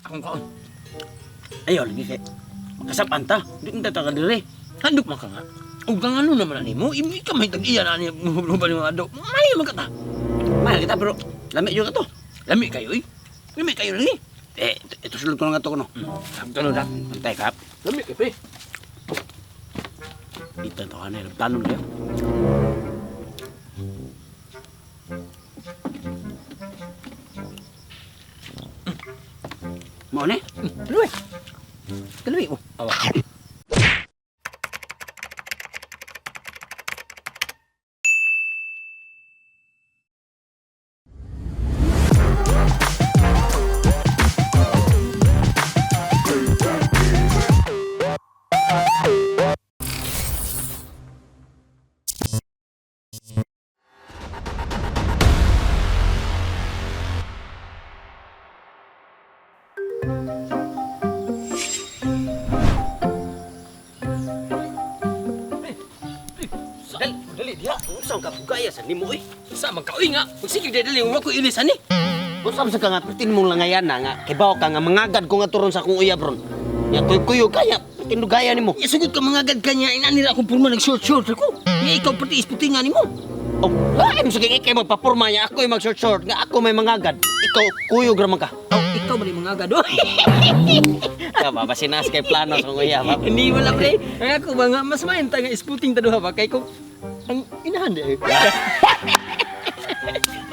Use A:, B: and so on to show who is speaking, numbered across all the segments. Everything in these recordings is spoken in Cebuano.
A: Akong kaon.
B: Ayaw lagi kay makasapan ta. Di man ta ka dire.
A: Handok man ka nga. Ug kang ano naman ani mo, imo ka may tag-iya na ani mo ba ni mga ado. May man ka ta.
B: Mahal kita pero lami jud ka to.
A: Lami kayo eh. Lami kayo lagi.
B: Eh, ito sulod ko na nga to kuno.
A: Ano da?
B: Antay kap.
A: Lami kayo pre.
B: Dito to ano, tanon kayo. Mao ni?
A: Tuloy. Tuloy mo. Awa.
B: Dali, dali diha. Unsa ka bugaya sa nimo oy?
A: Sa man ka oy nga. Magsige dali dali wa ko ilis ani.
B: Unsa man sa ka nga pertin mong langayan na nga kibaw ka nga mangagad ko nga turon sa akong uyab ron. Nya kuyo kaya pertin dugaya nimo.
A: Ya sugod ka mga gad kanya ina nila akong purma nag short short ako. Nga ikaw pati isputingan nimo.
B: Oh, lain sa kay kay magpaporma niya ako mag short short nga ako may mangagad. Ikaw kuyog ra man ka.
A: Oh, ikaw man yung mga gad. Oy.
B: Ka ba basinas kay plano sa akong uyab. Ha?
A: Hindi wala pre. Ang ako ba nga mas maenta nga isputing ta duha ba kay kung ang inahan di. Eh.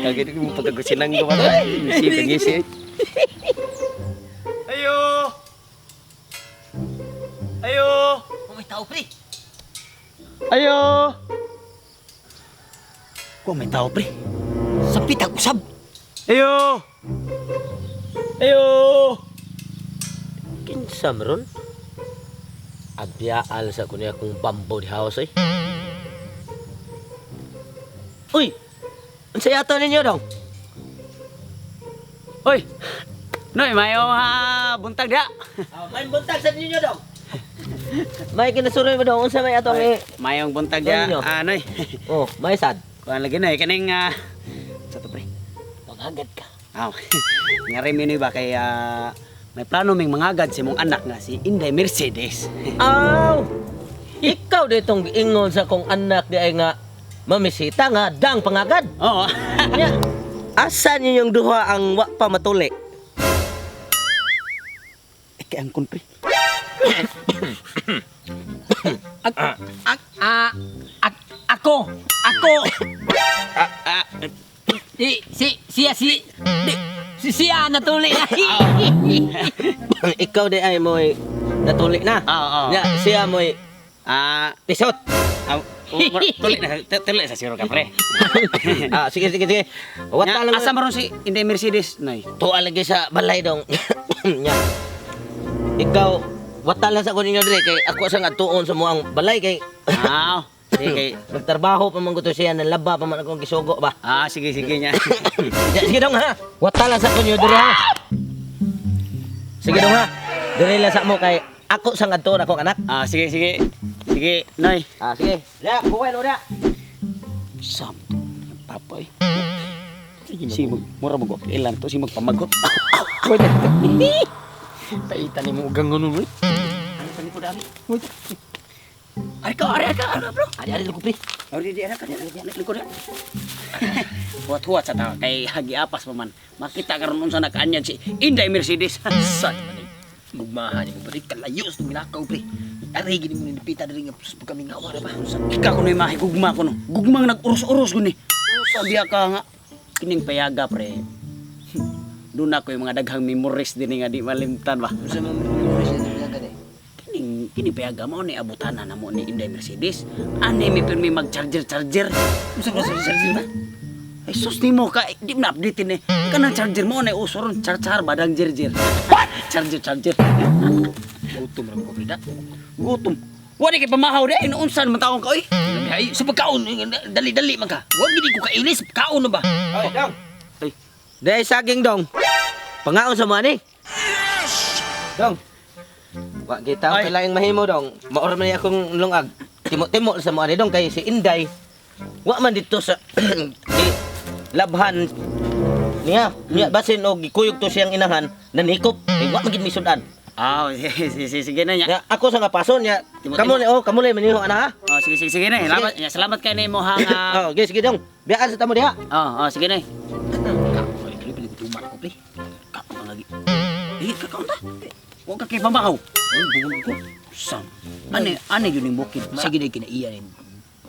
B: Kagito mo pagkagusinang ko ba? Ngisi ka ngisi.
C: Ayo! Ayo!
A: Oh, may tao pre.
C: Ayo!
B: Ko may tao pre.
A: Sa pitag usab.
C: Ayo! Ayo!
D: Kinsa maron? Abyaal sa kunya akong bambo di house eh. Uy! Unsa yato ninyo dong?
B: Oy. Noy, mayo ha buntag diha.
D: May buntag sa ninyo dong. May kinasuroy mo dong unsa may atong eh.
B: Mayong buntag diha.
D: Ninyo?
B: Ah, noy.
D: Oh, may sad.
B: Kuan lagi noy kaning sa to pre.
D: Pangagad ka.
B: Aw. Nga rin minoy ba kay may plano ming mangagad si mong anak nga si Inday Mercedes.
D: Aw! Ikaw ditong giingon sa kong anak di ay nga mamisita nga dang pangagad.
B: Oo.
D: Nya, asa ninyong duha ang wa pa matuli?
B: Eh, kay angkon pre.
A: Ak ak a ak ako ako
B: Ah,
A: si si siya si di, si siya natuli na.
D: Ikaw di ay mo'y natuli na.
B: Oo, oo.
D: Nya, siya mo'y
B: Ah,
D: tisot.
B: ah, tuloy na tuloy sa siro ka pre.
D: Ah, sige, sige, sige. Wata
B: Nga,
D: lang.
B: Asa maron si Inday Mercedes noy?
D: Tuwa lagi sa balay dong. Nya. Ikaw, wata lang sa kuninyo dire kay ako sa nga tuon sa muang balay kay
B: Ah, sige kay.
D: nagtrabaho pa man ko to siya nalaba pa man akong gisugo ba.
B: Ah, sige sige nya.
D: Nya, sige dong ha. Wata lang sa kunyo dire ha. Sige dong ha. Dire lang sa mo kay ako sa nga tuon akong anak.
B: Ah, sige sige. Sige, noy.
D: Ah, sige. Ya, buhay no da.
B: Sam, papa eh. Si mag mura mag ilan to si magpamagot.
A: Paitan nimo ugang ngono eh.
B: Ano pa ni ko dami? Ari ka, ari ka, ari bro.
D: Ari ari ko pre.
B: Ari di ari ka, di ari ko Huwat-huwat sa tao kay hagiapas pa man. Makita karon unsa nakaanyan si Inday Mercedes.
A: Sa man eh. Gugmahan nimo pre kalayo sa ginakaw pre. Aray gini mo ni pita diri nga sus kami nga wala ba.
B: Ikaw kuno mahigugma kuno. Gugmang nag-uros-uros guni. Sabi ka nga kining payaga pre. Doon ako yung mga daghang memories din nga di malimtan ba.
A: Unsa man memories ni gani?
B: Kining kini payaga mo ni abutana na mo ni Inday Mercedes. Ani mi pirmi mag charger charger.
A: Unsa ba sa sarili ba?
B: Ay sus nimo ka di na update ni. Kanang charger mo na uso ron char char badang jerjer. Charger charger.
A: Gutom ra ko pre da.
B: Gutom. Wala kay pamahaw di ay unsa man taon ka oy.
A: Ay, sa pagkaon dali-dali man ka. Wa gid ko kailis kaon na ba?
D: Oy, dong.
B: Ay.
D: Dai saging dong. Pangaon sa mo ani. Dong. Wa kita
B: Ay.
D: ang laing mahimo dong. Maor man ni akong lungag. Timo-timo sa mo ani dong kay si Inday. Wa man dito sa di, labhan. Niya, niya basin og gikuyog to siyang inahan nanikop. Kay wa man gid misudan.
B: Ah, sige, sige, sige na niya.
D: Nya ako sa nga pason nya.
B: Timo,
D: Kamo ni oh, kamo ni maniho ana ha.
B: Oh, sige, sige, sige na. Salamat, ya, salamat kay nimo ha nga.
D: Oh, sige, sige dong. Biyaan sa tamo diha.
B: Oh, oh, sige na.
A: Kaon pre, pili gutuman ko pre.
B: Kaon ka lagi. Eh, kakaon ta. Wa ka kay pamahaw.
A: Ay, bungol ko.
B: Sam. Ane, ane yun yung bukid.
A: Sige na kinaiya ni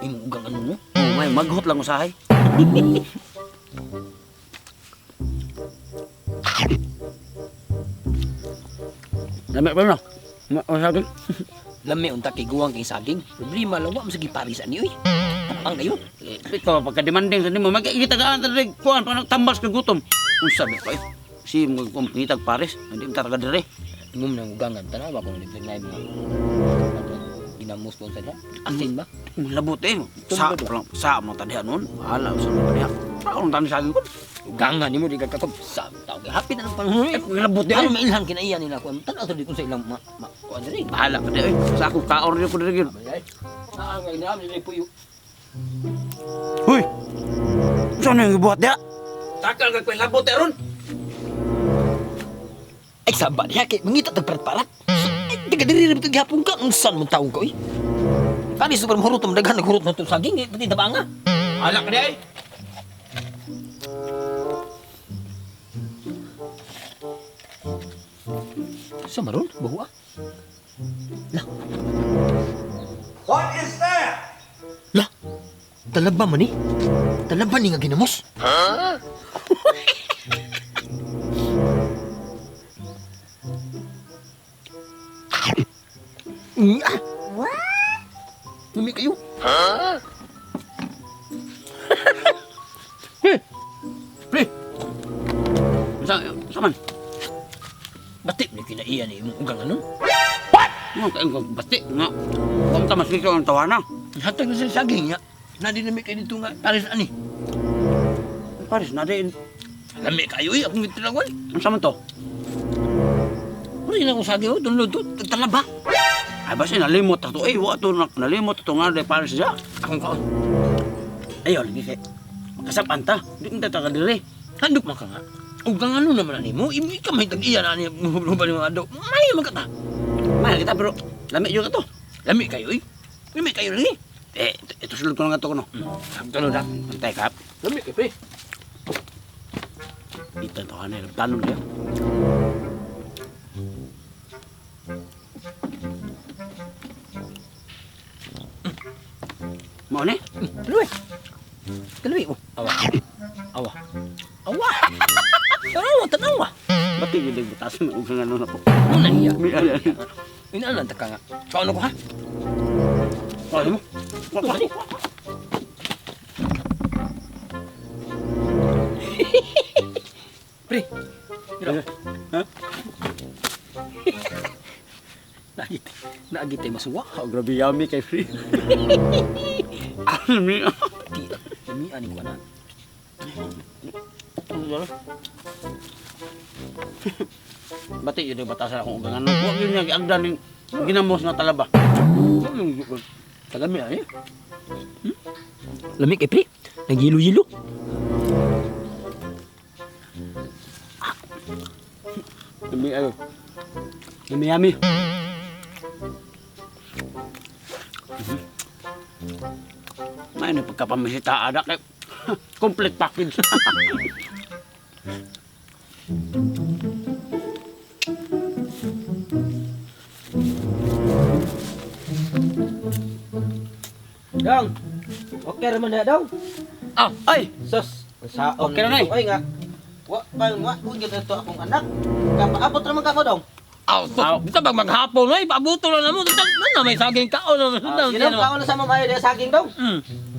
A: imong ugang ano no.
B: Oh, may maghot lang usahay. Lami pa no? O saging.
A: Lami unta kay guwang kay saging. Problema lang wa man sige paris ani oy. Tapang kayo.
B: Eh, Ikaw pagka-demanding sa nimo, magkikita ka ang tadig kuan pa tambas kag gutom. Unsa ba kayo? Si mo kumpitag pares, hindi mo taraga dire.
A: Ingom nang ugangan tanawa ko nang naglain mga ginamos ko sa diha. Asin ba?
B: Labot eh. Sa lang sa mo tadiha nun. Bahala sa mo tadiha. Kaon tani saging ko.
A: Ugangan nimo di ka kakob sa tao kay hapit na ng panahon.
B: Eh, labot di
A: Ano
B: ay.
A: mailhan kinaiya nila ko. Tanaw to di kung sa ilang ma, ma kuan diri.
B: Bahala ka di ay. Sa ako kaon rin ko diri gyud.
A: Ay. Ah, nga inaam nila puyo.
B: Huy. Saan yung gibuhat diha? Takal ka koy labot eh, ron.
A: Ay saba diha kay mangita tag parat-parat. Ay tiga diri ra bitong gihapon ka unsan man taong ka oy. Kani super mahurot man daghan naghurot na to saging eh, pati tabanga.
B: Bahala ka di ay.
A: Sa maron bahuwa. Lah.
C: What is that?
A: Lah. Talaba man ni. Talaba ni nga ginamos. Huh? What? Lumi kayo.
B: Pre. Sa sa man.
A: Batik ni kinaiya ni imong ugang ano?
B: Nga kay bati nga. Kung ta mas dito ang tawana.
A: Hatag na sa saging nga. Na di nami kayo dito nga pares ani.
B: Pares na din.
A: Lami kayo eh, akong gitulawan.
B: Unsa man to?
A: Ano yun akong saging oh, dunlo to, talaba.
B: Ay basta nalimot ta to. Eh wa to nalimot to nga de pares diha.
A: Akong kaon.
B: Ayo lagi kay makasapan ta. Di ta taga dire.
A: Handok man ka nga. Ugang ano naman ani mo, imi ka may tag-iya na ani hubal yung ado. May man ka ta.
B: Mahal kita pero lami jud ka to.
A: Lami kayo eh. Lami kayo lagi.
B: Eh ito, ito sulod ko na nga to kuno.
A: Ano na?
B: Antay kap.
A: Lami kayo pre.
B: Dito to kanay tanon diha. Mao ni?
A: Tuloy. Tuloy oh. Awa. Awa. Awa. Tanawa, tanawa.
B: Bati jud ang butas mo og ano na ko.
A: Ano niya?
B: Mi ala.
A: Inaanan ta ka nga. Kaon ko ha?
B: Ano mo? Wa wa.
A: Pre.
B: Ha?
A: Naagit. Naagit tayo masuwa.
B: Oh, grabe yummy kay free. Ano mi?
A: Di. Lami ani ko na.
B: Bati yun yung batasan akong ugangan. Huwag yun niya giagdan ning ginamos nga talaba.
A: Tagami ay. Lami kay pre. Nagyilo-yilo.
B: Yummy ayo. Yummy yummy. May na pagkapamisita anak eh. Complete package.
D: Dong. Okay ra man na dong.
B: Ah, ay,
D: Sus, saon.
B: Okay ra na eh.
D: Oy nga. Wa pa wa ko gyud to akong anak. Kapaabot ra man ka ko dong.
A: Aw, to. Bitaw bag maghapon ay pabuto na namo. Bitaw na may saging kaon na.
D: Ah, Sige dong, kaon na sa mamayo diha saging dong.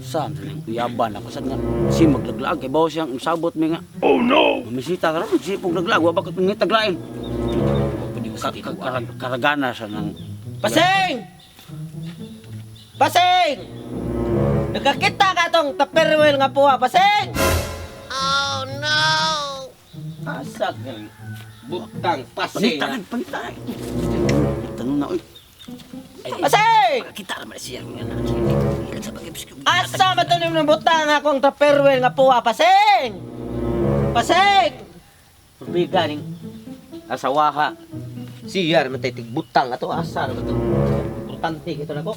B: Saan sa lang kuyaban ako sad nga si maglaglag kay bawo siyang usabot mi nga. Oh no. Mamisita ka lang si pug laglag wa bakit ngitag lain. Karagana sa nang
D: Pasing! Pasing! Nakakita ka tong taperwel nga puwa, pasing! Oh no! Asa ka? Butang pasing.
B: Pangitan, pangitan. Tanong na oy.
D: Pasing!
A: Kita ra man siya nga na. Sa pag
D: Asa man to nimong butang akong taperwel nga puwa, pasing! Paseng! Purbiga ning asawaha. Siya naman tayo tigbutang ato asa naman to. Importante ito na ko.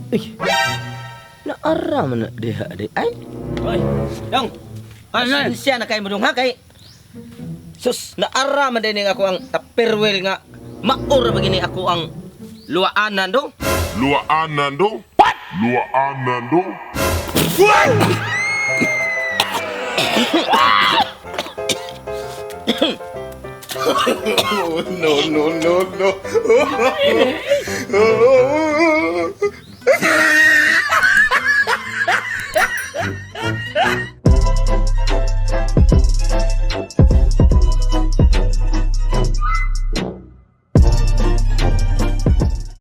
D: Uy. Naara man na diha di ay. Oy, dong. Pasensya na kay mo dong ha kay. Sus, naara man din ako ang tapirwel nga maura ba gini ako ang luwaanan dong.
E: Luwaanan dong. What? Luwaanan dong.
C: No, no, no, no.